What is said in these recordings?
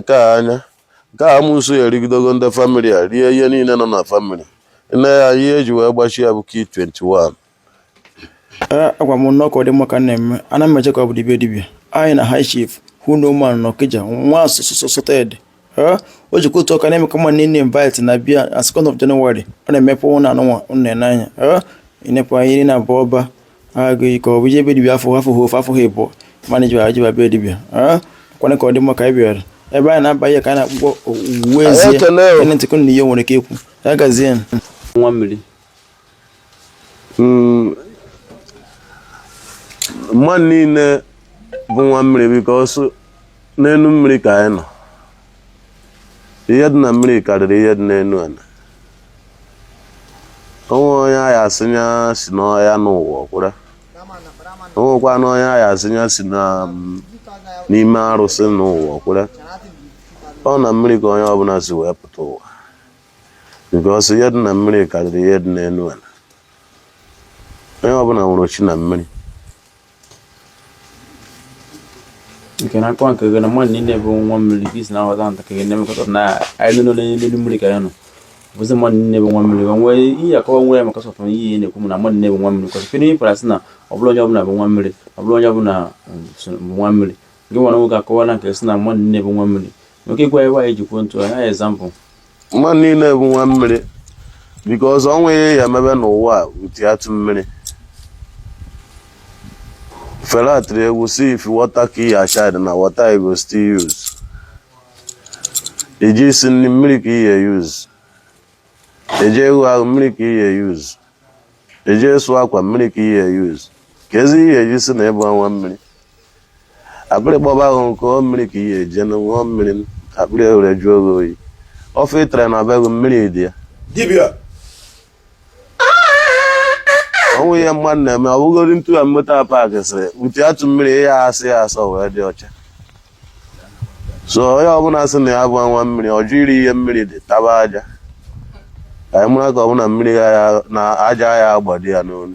nke a anya, nke a amụsụ ya erigidogo ndị family a, rie ihe niile nọ na family. Nne ya ihe eji wee gbachi ya bụ key 21. Ee, agwa m nnọọ ka ọ dị mma ka m na-eme ana m eche ka ọ bụ dibịa dibịa anyị na high chief Hunoman n'Ọkịja nwa asụsụ ee o jikwa otu ọka na-eme ka mma niile invite na bịa na 2nd of January. Ọ na-emepe ụlọ anụnwa ụnụ na-ene anya. Ee, ịnepụ anya 12 ọba agụghị ka ọ bụ ije ebe dibịa afọ afọ ha ofe afọ ha ịbụọ mana iji ajiba be dibịa. Ee, kwana ka ọ dị mma ka anyị bịara ebe anyị na-aba ihe ka anyị na-akpụkpọ owuwe ezie. Anyị ekele o. Ene ntịkụ na ihe nwere ike ikwu ya gazie. Nwa mmiri. Mmadụ niile bụ nwa mmiri because n'elu mmiri ka anyị nọ. Ihe dị na mmiri karịrị ihe dị n'elu ala. Onwe onye anyị asị ya si n'ọhịa n'ụwa kwere, onwekwa na onye anyị asị ya si na n'ime arụsị n'ụwa kwere. Ọ na mmiri ka onye ọbụla si wee pụta ụwa because ihe dị na mmiri karịrị ihe dị n'elu ala. Onye ọbụla nwere chi na mmiri. Nke na akwa nke gị na mmadụ niile bụ nwa mmiri ka isi na-aghọta nta ka gị na-emekọta na anyị nọ n'elu mmiri ka ya nọ bụzi mmadụ niile bụ nwa mmiri. O nwee ihe akọwa nwere ya maka sọtụ ihe na-ekwu m na mmadụ niile bụ nwa mmiri kwasị fere ịpụrụ asị na ọ bụla onye ọbụla bụ nwa mmiri, ọ bụla onye ọbụla bụ nwa mmiri. Gị nwere nwoke akọwala nke sị na mmadụ niile bụ nwa mmiri nwoke gwa ebe anyị jikwu ntụ anya example. Mmadụ niile bụ nwa mmiri because ọnwa ihe ya emebe n'ụwa a uti atụ mmiri. Fela tiri egwu si, "If water kill your child, na water you go still use." Eji isi nri, mmiri ka ihe use. Eji ewu ahụ, mmiri ka ihe use. Eji esu akwa, mmiri ka ihe use. Ka ezi ihe eji si na ịbụ nwa mmiri. Akpịrị kpọba ahụ nke ọ mmiri ka ihe eje na ṅụọ mmiri, akpịrị ewere jụọ gị oyi. Ofe ịtara na be gị, mmiri dị ya. Dibịa. Ọnwụ ihe mmadụ na-eme, ọ bụgodi ntụ ya moto park sịrị uti atụ mmiri ya asị ya asọ wee dị ọcha. So onye ọbụla sị na ya bụ nwa mmiri, ọ jụ iri ihe mmiri dị, taba aja ka anyị mara ka ọbụla mmiri ya na aja ya agbado ya n'olu.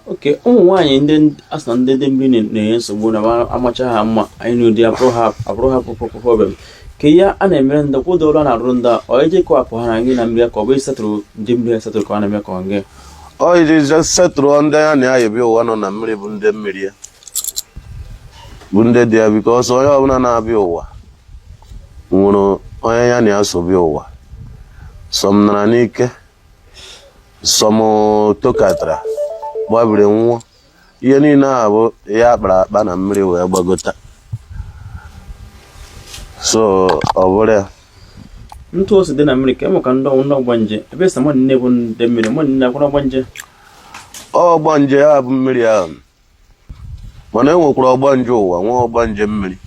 Oke ụmụ nwaanyị ndị asị na ndị mmiri na-enye nsogbu na amacha ha mma anyị n'ụdị abụrụ ha problem ka ihe a na-emere ndị kwụdo ọrụ a na-arụ ndị a ọ eje kewapụ ha na gị na mmiri ka ọ bụ esetụrụ ndị mmiri esetụrụ ka ọ na-eme ka ọ gị. Ọ iji setụrụ ndị ya na ya ebi ụwa nọ na mmiri bụ ndị mmiri ya bụ ndị dị ya because onye ọbụla na-abịa ụwa nwere onye ya na ya so bịa ụwa. Some nara n'ike, some tokatara gbabiri nwụọ. Ihe niile a bụ ihe akpara akpa na mmiri wee gbagota, so ọ bụrụ ya. Ntụ ose dị na mmiri ka eme ka ndị ndị ọgbanje ebe sị mmadụ niile bụ ndị mmiri, mmadụ niile akwụrụ ọgbanje. Ọgbanje ya bụ mmiri ahụ, mana e nwekwara ọgbanje ụwa, nwee ọgbanje mmiri.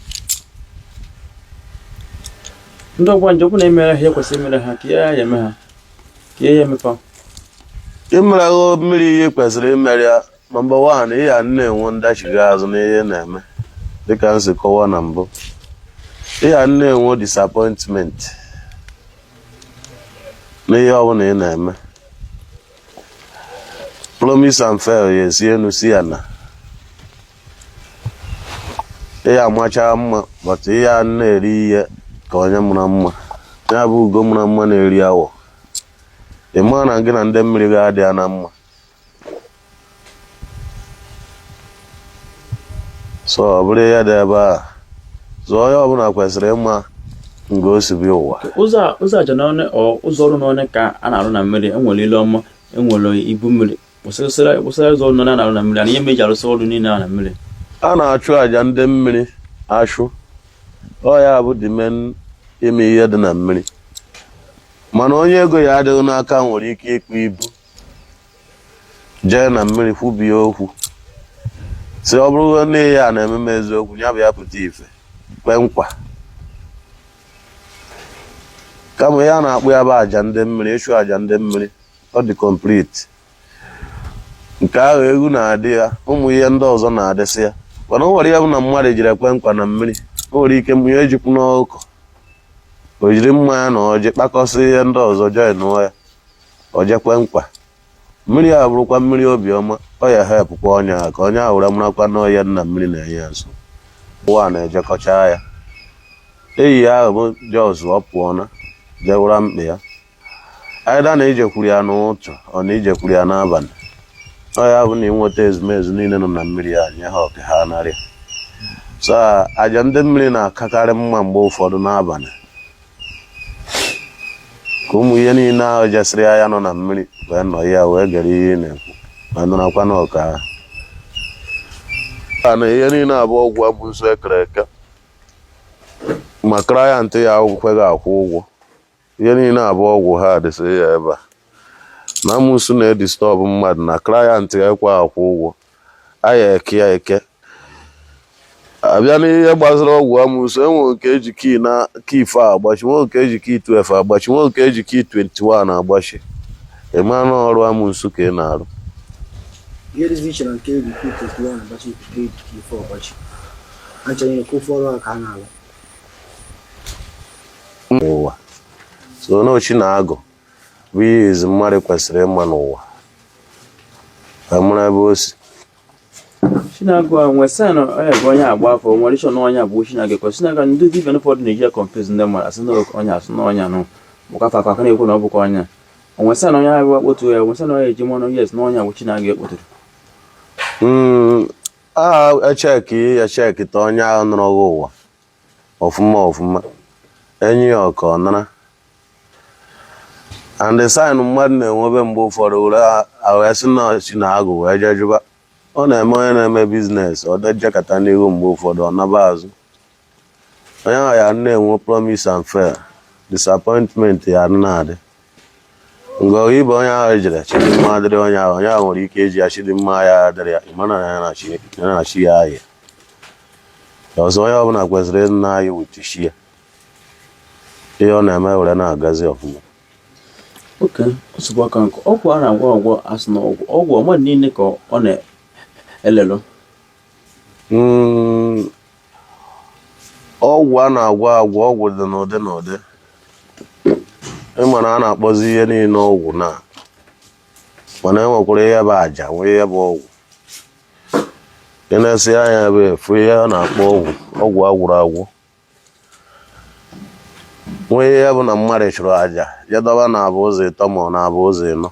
Ndị ọgbanje okwu na-emere ha ihe kwesịrị imere ha ka ihe ya eme ha ka ihe ya emepa. Imere agha mmiri ihe kwesịrị imere ya, number one, ihe a na-enwe ndachiga azụ n'ihe na-eme dịka m si kọwaa na mbụ, ihe a na-enwe disappointment n'ihe ọbụla ị na-eme, promise and fail ya esi enu si ya na ihe amacha mma, but ihe a na-eri ihe ka onye mara mma ya bụ ugo mara mma na-eri awọ. Ị maa na gị na ndị mmiri ga-adị ya na mma, so ọ bụrụ ihe dị ebe a, so onye ọbụla kwesịrị ịma nga o si bịa ụwa. Ụzọ aja na one ọ ụzọ ọrụ na one ka a na-arụ na mmiri. Enwere ile ọma, enwere ibu mmiri kwụsịrị ụzọ ọrụ na na-arụ na mmiri ana ihe meji arụsị ọrụ niile a na mmiri. A na-achụ aja ndị mmiri achụ, ọ ya bụ the main ime ihe dị na mmiri. Mana onye ego ya adịghị n'aka nwere ike ịkpụ ibu jee na mmiri kwubie okwu si ọ bụrụ na ihe a na-eme m eziokwu, ya bụ ya pụta ife kwe nkwa. Kama ya na-akpụ ya bụ aja ndị mmiri, ịchụ aja ndị mmiri, ọ dị complete. Nke ahụ egwu na-adị ya, ụmụ ihe ndị ọzọ na-adịsị ya. Mana o nwere ihe bụ na mmadụ jiri ekwe nkwa na mmiri, o nwere ike mgbe ejikwu n'ọkụ o jiri mmanya na ọjị kpakọsị ihe ndị ọzọ join nụọ ya, o jekwe nkwa mmiri a bụrụkwa mmiri obiọma, ọ ya hepụkwa ọnya ha ka onye ahụ were marakwa na ọya nna mmiri na-enye ya nso ụwa na-ejekọcha ya. Ehihie ahụ bụ just ọ pụọ na jewara mkpa ya, either na ijekwuru ya n'ụtụ ọ na ijekwuru ya n'abalị. Ọ ya bụ na ịnweta ezumezu niile nọ na mmiri a, nye ha oke ha narịa. So aja ndị mmiri na-akakarị mma mgbe ụfọdụ n'abalị, ka ụmụ ihe niile ahụ jesịrị ya nọ na mmiri wee nọ ya wee gere ihe ị na-ekwu ma nọrakwa n'ọka ahụ. A na ihe niile abụ ọgwụ amụsụ ekere eke, ma client ya ekweghị akwụ ụgwọ. Ihe niile abụ ọgwụ ha dịsị ya ebe a na amụsụ na-edisturb mmadụ na client ya ekwe akwụ ụgwọ aya eke ya eke. Abịa n'ihe gbasara ọgwụ amụsụ, enwere nke eji key na key 4 agbachi, nwee nke eji key 12 agbachi, nwee nke eji key 21 agbachi. Ịma na ọrụ amụsụ ka ị na-arụ. Ihe dịzi iche na nke eji key 21 agbachi, nke eji key 4 agbachi, ha ncha niile ka ofu ọrụ a ka ha na-alụ. N'ụwa so n'ochi na agụ bụ ihe izi mmadụ kwesịrị ịma n'ụwa ka mara ebe o si. Chinagụ a nwee sign onye bụ onye agba afọ nwere ịchọ na onye abụ Chinagụ ekwe Chinagụ. Ndị dibịa ụfọdụ na-eji ya confuse ndị mmadụ, asị na onye asị na onye anụ bụkwa afa aka na-ekwu na ọ bụkwa onye onwe sign onye ahụ akpọtu ya, onwe sign onye eji mmanụ, yes, na onye abụ Chinagụ ekpoturu. A echeki ya, chekita onye ahụ nọrọ gị ụwa ọfụma ọfụma, enyi ya ọka ọ nara. And the sign mmadụ na-enwebe mgbe ụfọdụ were wee sị na chi na agụ wee jee jụba. Ọ na-eme onye na-eme business, ọ dejekata n'ihu, mgbe ụfọdụ ọ naba azụ. Onye ahụ ya na-enwe promise and fail, disappointment ya na-adị ngọghị ibe. Onye ahụ jere chidimma adịrị onye ahụ, onye ahụ nwere ike iji ya chidimma ya adịrị ya. Ịmana ya na chi ya na chi ya ayị ọzọ. Onye ọbụla kwesịrị ịdị na-ayị with chi ya, ihe ọ na-eme were na-agazi ọfụma. Oke nsogbu aka nke ọgwụ a na-agwọ agwọ, asị na ọgwụ ọgwụ mmadụ niile ka ọ na-elelụ. Ọgwụ a na-agwọ agwọ, ọgwụ dị n'ụdị n'ụdị. Ịma na a na-akpọzi ihe niile ọgwụ na, mana e nwekwara ihe bụ àjà, nwee ihe bụ ọgwụ. Ị na-esi anya ebe efu ihe a na-akpọ ọgwụ, ọgwụ agwụrụ agwụ, nwee ihe bụ na mmadụ chụrụ àjà je dọba na abụ ụzọ ịtọ ma ọ na-abụ ụzọ ịnọ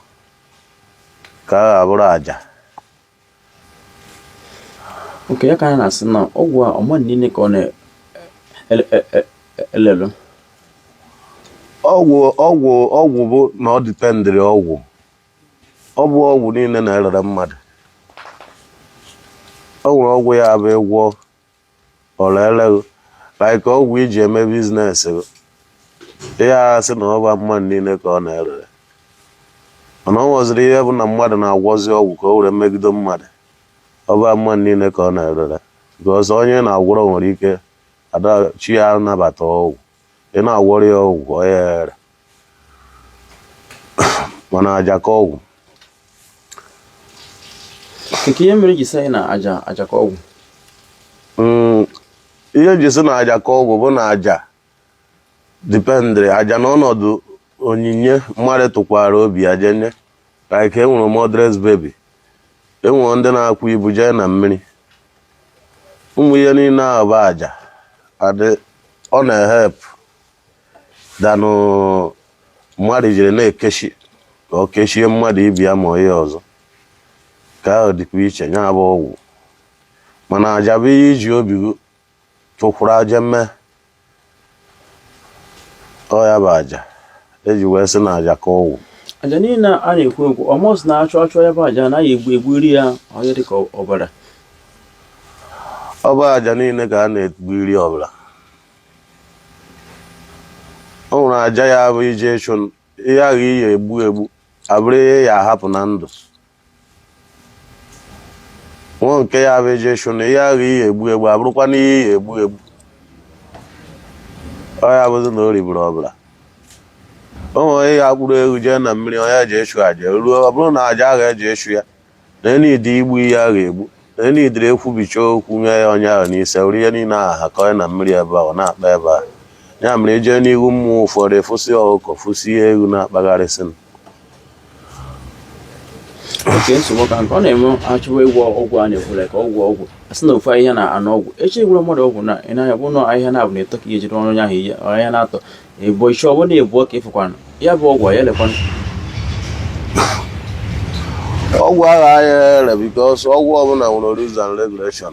ka a ga-abụrụ àjà. Nke ya ka a na-asị na ọgwụ a mmadụ niile ka ọ na-elelụ. Ọgwụ ọgwụ ọgwụ bụ na ọ dependịrị ọgwụ. Ọ bụ ọgwụ niile na-erere mmadụ. O nwere ọgwụ ya bụ ịgwọ ọleleghị, like ọgwụ iji eme business. Ihe a sị na ọ bụ mmadụ niile ka ọ na-erere, mana ọ nweziri ihe bụ na mmadụ na-agwọzi ọgwụ ka o were megide mmadụ. Ọ bụ mmadụ niile ka ọ na-erere, because onye na-agwọrọ nwere ike ada chi ya nabata ọgwụ ị na-agwọrọ ya ọgwụ ọ ya ere, mana aja ka ọgwụ. Nke ihe mere ji sị anyị na aja aja ka ọgwụ? Ihe ji sị na aja ka ọgwụ bụ na aja dependịrị aja na ọnọdụ onyinye mmadụ tụkwara obi ya je nye. Like e nwere motherless baby, enwere ndị na-akwa ibu jee na mmiri, ụmụ ihe niile ahụ bụ aja adị. Ọ na-ehelp danụ mmadụ jiri na-ekeshi ka ọ kechie mmadụ ibi ya ma ihe ọzọ ka ahụ dịkwa iche ya bụ ọgwụ. Mana aja bụ ihe iji obi gị tụkwuru aja mee. Ọ ya bụ aja eji wee sị na aja ka ọgwụ. Aja niile a na-ekwu ekwu ọmọs na-achọ achọ ya bụ aja anaghị egbu egbu iri ya ọhịa dịka ọbara. Ọ bụ aja niile ka a na-egbu iri ọbụla. O nwere aja ya bụ ije ịchụ ihe ahụ iyi egbu egbu abụrụ ihe ya ahapụ na ndụ. Nwa nke ya bụ ije ịchụ na ihe ahụ iyi egbu egbu abụrụkwa na ihe iyi egbu egbu, ọ ya bụzi na o riburu ọbụla. O nwere onye ya akpụrụ ewu jee na mmiri, onye eji ịchụ aja ruo, ọ bụrụ na aja ahụ eji ịchụ ya na enidi igbu ihe ahụ egbu, na enidiri ekwubicha okwu nye ya onye ahụ n'isi, were ihe niile ahụ ha kọọ na mmiri ebe a, ọ na-akpa ebe a. Ya mere ijee n'ihu mmụọ ụfọdụ, fụsị ọkụkọ, fụsị ihe ewu na-akpagharịsị. Oke nsogbu ka nke ọ na-eme achọwa ịgwọ ọgwụ a na-ekwu like ọgwụ ọgwụ a sị na ofu ahịhịa na anụ ọgwụ echi gwụrụ mmadụ ọgwụ na ị na-anya bụ na ahịhịa na-abụ na ịtọ ka ihe jiri ọrụ onye ahụ ihe ahịhịa na-atọ ịbụ iche ọ bụ na ịbụọ ka ịfụkwanụ ya bụ ọgwụ ya lekwanụ. Ọgwụ ahụ ahịa ere because ọgwụ ọbụla nwere rules and regulation.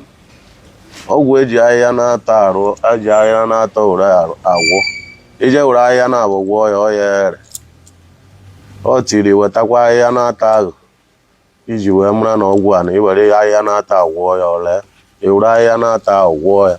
Ọgwụ eji ahịhịa na-atọ arụ, eji ahịhịa na-atọ were agwọ, ije were ahịhịa na-abụ gwọọ ya, ọ ya ere. Ọ tiri wetakwa ahịhịa na-atọ ahụ iji wee mara na ọgwụ a na iwere ahịhịa na-atọ agwọ ya ole, iwere ahịhịa na-atọ ahụ gwọọ ya.